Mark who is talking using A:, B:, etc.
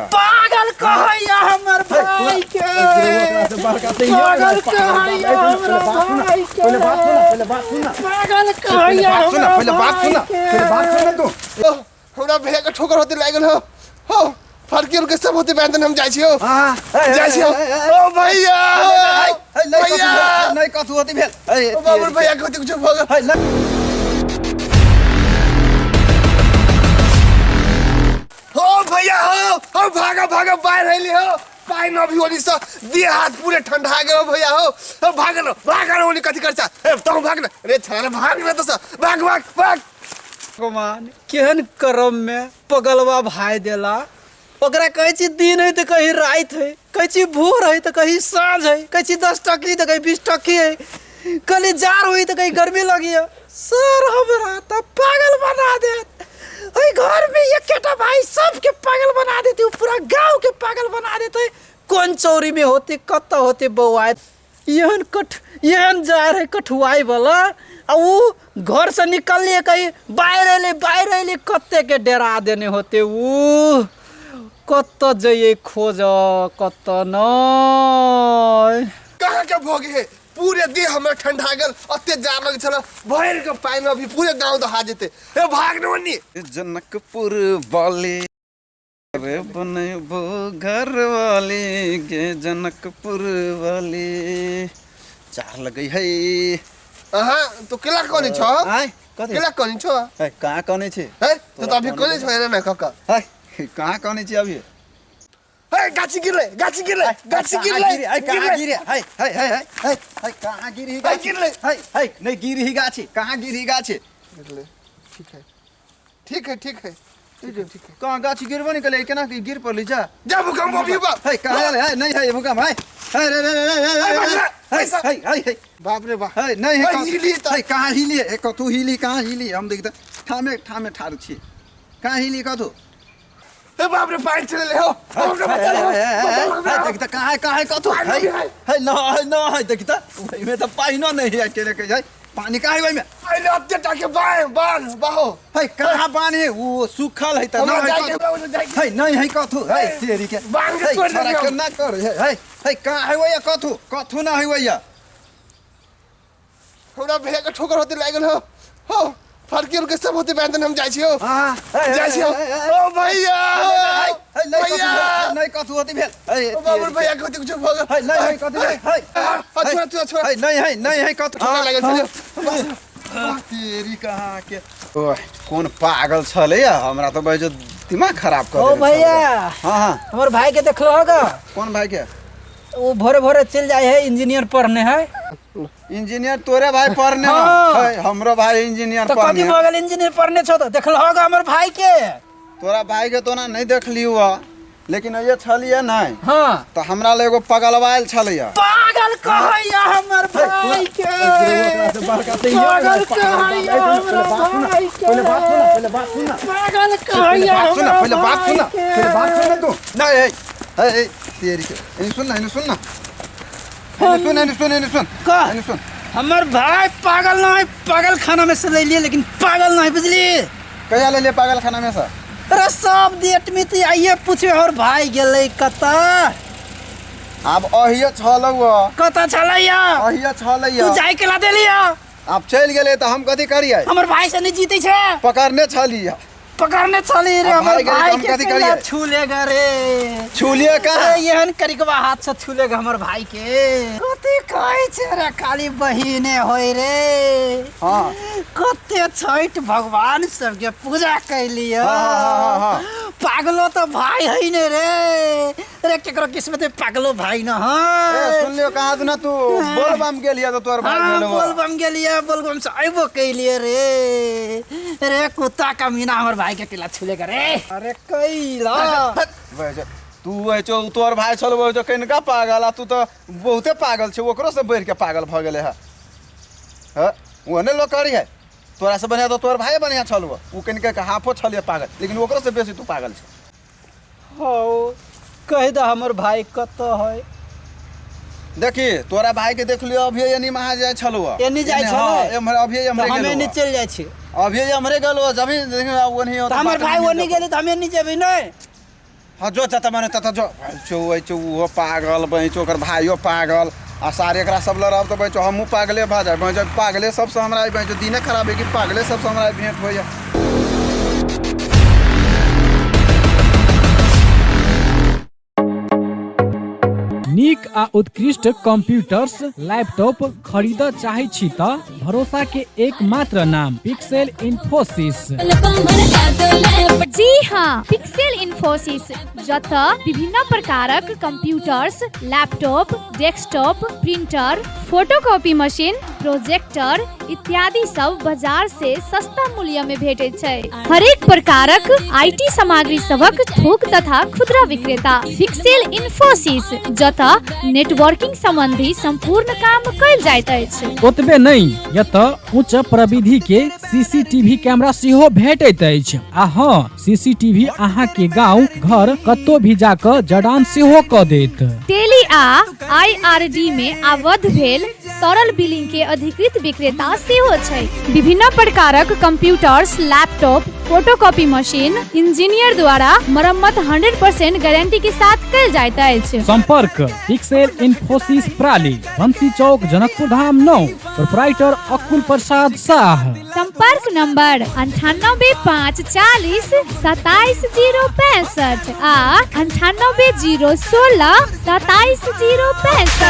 A: पागल कहैया हमर भाई के, पागल कहैया हमरा भाई के,
B: पहिले बात सुन, पहिले बात सुन,
A: पागल कहैया
B: बात सुन,
A: हमरा
B: पहिले बात सुन,
A: भाई के।
B: पहिले बात सुन तू।
C: ओ, हमरा भैया के ठोकर होते लागल हो, हो फड़की के सब होते बैंदन, हम जाइ छी हो, जाइ छी हो। ओ भैया, भैया
B: नहीं कथू होती भेल।
C: ओ बाबू, भैया के होते कुछ भऽ गेल। हो भैया, हो हो, भागा भागा, बाहर हैली हो, पाइन अभी ओनी से देह हाथ पूरे ठंडा गयो भैया। हो हो, भागल भागल, ओनी कथी करचा? ए तू भाग न रे छान, भाग न तो भाग भाग भाग।
A: भगवान केहन करम में पगलवा भाई देला ओकरा। कहै छी दिन है तऽ कहीं राति है, कहै छी भोर है तऽ कहीं साँझ है, कहै छी 10 टकी तऽ कहीं 20 टकी है, कहली जाड़ हुई तऽ कहीं गर्मी लगी। सर हमरा तऽ पागल बना देत। एहि घर में एकेटा भाई सबके पागल बना देते, उ पूरा गांव के पागल बना देते। कोन चौरी में होते, कतऽ होते बौआ? एहन कठ एहन जार है कठुआई वाला, आ उ घर से निकललिए कहीं बाहर अयलै, बाहर अयलै, कते के डरा देने होते उ। कतऽ जइए खोज, कतऽ नहि?
C: कहाँ के भोगे है? पूरे देह हमर ठंडा गेल, अते जार लग छल, भरि के पानि अभी पूरे गांव दहा जेते। ए भाग न ओनी।
B: जनकपुर वाले रे बनेबो घर वाले गे, जनकपुर वाले, चार लगै है।
C: अहाँ तो केला कोनी छो?
B: आय कथी?
C: केला कोनी छो?
B: है, कहाँ कने छी?
C: है तो अभी कोनी छो रे ना कका?
B: है, कहाँ कने छी अभी?
C: हे गाछी गिरले, गाछी गिरले, गाछी गिरले।
B: है, कहाँ गिरे? है है है है है है, कहाँ गिरी
C: है,
B: गाछी?
C: गिरले।
B: है है, नहीं गिरी गाछी, कहाँ गिरी गाछी?
C: गिरले, ठीक है ठीक है ठीक है ठीक है ठीक है।
B: कहाँ गाछी गिरबो नहीं कले, केना गिर पड़ली? जा
C: जा, भूकंप अभी बा।
B: है, कहाँ है? है, नहीं है भूकंप। है है रे रे रे रे रे रे रे, है है है है,
C: बाप रे बाप।
B: है, नहीं है।
C: है, हिली तऽ।
B: है, कहाँ हिली? है, कथू हिली? कहाँ हिली? हम देखते ठामे ठामे ठाढ़ छी, कहाँ हिली कथू?
C: ए बाप रे, पानि चले हो, बाप रे, बचा लो, बचा लो हमरा।
B: देखते कहाँ है, कहाँ है कथू?
C: पानि
B: है
C: भी है।
B: है न है न है, देखते ओहिमे तऽ पानिओ नहीं है केने के है, पानी कहाँ है ओहिमे?
C: पहिले अते टाके बाह बाह बाहो।
B: है, कहाँ पानी है? वो सूखल है तऽ
C: हमरा
B: न है
C: जाइके
B: कथू।
C: हमरा ओने जाइके।
B: है, नहीं है कथू। है तेरी के
C: बांध के
B: है,
C: तोड़
B: छोरा
C: देलियौ।
B: केना कर? है है है, कहाँ है ओया कथू? कथू ना है ओया।
C: हमरा भैया के ठोकर होते लागल हो, हो फड़की के सब होते बैंदन, हम जाइ छी हो, जाइ छी हो। ओ भैया, भैया
B: नहीं कथू होती भेल।
C: ओ बाबू, भैया के होते कुछ भऽ गेल।
B: है, नहीं है कथू। है
C: आ, छोड़ा छोड़ा छोड़ा।
B: है, नहीं है, नहीं है कथू।
C: ठोकर लागल छलै।
B: तेरी कहाँ के? ओह, कोन पागल छलै या, हमरा तऽ बहिजो दिमाग खराब कर
A: ओ
B: देने छलै।
A: भैया।
B: हाँ हाँ।
A: हमर भाई के देखलो होगा?
B: कोन भाई के?
A: वो भोरे भोरे चल जाए है, इंजीनियर पढ़ने है।
B: इंजीनियर तोरे भाई पढ़ने?
A: हाँ।
B: है, हमरो भाई इंजीनियर
A: तो कथी
B: पढ़ने।
A: भऽ गेल इंजीनियर पढ़ने छौ तऽ? देखलो होगा हमर भाई के?
B: तोरा भाई के तो ना नहीं देखली हुआ, लेकिन ये छलिए नहीं
A: हाँ
B: तऽ हमरा लग एगो पगलवायल छलैया।
A: पागल कहैया हमर भाई के, पागल कहैया हमरा भाई के,
B: पहिले बात सुन, पहिले बात सुन,
A: पागल कहैया
B: बात सुन,
A: हमरा
B: पहिले बात सुन,
A: भाई के।
B: पहिले बात सुन तू। नहीं है है है, तेरी के एनी सुन ना, एनी सुन ना, एनी सुन, एनी सुन, एनी सुन।
A: का?
B: एनी सुन।
A: हमर भाई पागल नहीं, पागल खाना में से ले लिए, लेकिन पागल नहीं, बुझली?
B: कहिया ले लिए पागल खाना में से?
A: अरे सब डेट में तो आइए पूछे और भाई गेलै कतऽ?
B: आब अहिए छल हुआ।
A: कतऽ छलैया?
B: अहिए छलैया।
A: तू जाय के ला देलिया।
B: आब चलि गेलै तऽ हम कथी करियै?
A: हमर भाई से नहीं जीते छै।
B: पकड़ने छलियै।
A: पकड़ने छली रे।
B: अब
A: हमर
B: भाई गेलै तऽ
A: भाई
B: हम
A: के
B: कथी
A: केना
B: करियै?
A: छूलेगा रे?
B: छुलिए कहाँ?
A: अरे एहन करिकवा हाथ से छूलेगा हमर भाई के? कते कहै छै रे, खाली बहिने होय रे।
B: हाँ।
A: कते छठि भगवान सबके पूजा कैलियै।
B: हाँ, हाँ, हाँ, हाँ।
A: पागलो तऽ भाई है ने रे। रे केकरो किस्मत में पागलो भाई न
B: ए
A: है।
B: सुन लियो, कहाँ ना तू बोलबम गेलियै तऽ तोहर भाई
A: हाँ
B: भेलौ।
A: बोलबम गेलियै, बोलबम से अयबो कैलियै रे। रे कुत्ता कमीना, हमर भाई के केला छुलेगा रे? अरे कैला
B: वैसे तू है छौ, तोहर भाई छल जो कनिका पागल, आ तू तऽ बहुते पागल छै, ओकरो से बढ़ि के पागल भऽ गेलै है। हँ, ओहने लोक करी है। तोरा से बढ़िया तऽ तोहर भाई बढ़िया छल। ओ कनिका के हाफो छलियै पागल, लेकिन ओकरो से बेसी तू पागल छै।
A: हौ, कहि दे हमर भाई कतऽ है।
B: देखी, तोरा भाई के देख लियो, अभी एनी महा जाइ छलौ।
A: एनी जाइ छलै?
B: हाँ, एम्हर अभी
A: तऽ
B: एम्हरे
A: हम
B: गेलौ।
A: एनी चलि जाइ छी।
B: अभी एम्हरे गेलौ, जब ओनही।
A: तऽ हमर भाई ओनी गेलै तऽ हम एनी जेबै नहि?
B: हाँ जो जतऽ मने ततऽ जो। चौ चौ ओहो पागल बहिं, ओकर भाइयो पागल आ सारे एकरा सब लऽ रहब तऽ बहिं हमहूँ पागले भऽ जायब। बहिं पागले सबसँ हमरा बहिं दिने खराब है कि पागले सबसँ हमरा भेंट होइए।
A: नीक आ उत्कृष्ट कंप्यूटर्स लैपटॉप खरीदऽ चाहै छी तऽ भरोसा के एकमात्र नाम पिक्सेल इन्फोसिस।
D: जी हाँ, पिक्सेल इन्फोसिस, जतऽ विभिन्न प्रकारक computers, laptop, desktop, printer, photocopy machine, projector इत्यादि सब बाजार से सस्ता मूल्य में भेटैत छै। हरेक प्रकारक IT सामग्री सभक थोक तथा खुदरा विक्रेता पिक्सेल इन्फोसिस, जतऽ नेटवर्किंग संबंधी संपूर्ण काम कयल जाइत अछि।
A: ओतबे नहि, एतऽ उच्च प्रविधि के सीसीटीवी कैमरा सेहो भेटैत अछि। आ हँ, सीसीटीवी अहाँ के गांव घर कतौ भी जाकऽ जड़ान सेहो कऽ देत।
D: टेली आ आईआरडी में आबद्ध भेल सरल बिलिंग के अधिकृत विक्रेता सेहो छै। विभिन्न प्रकारक computers, laptop, photocopy machine engineer द्वारा मरम्मत 100% गारंटी के साथ कयल जाइत अछि।
A: संपर्क पिक्सेल इन्फोसिस प्राली, बंसी चौक, जनकपुर धाम 9, प्रोपराइटर अकुल प्रसाद शाह।
D: संपर्क नंबर 98 5 40 27 0 65 आ 98 0 16 27 0 65।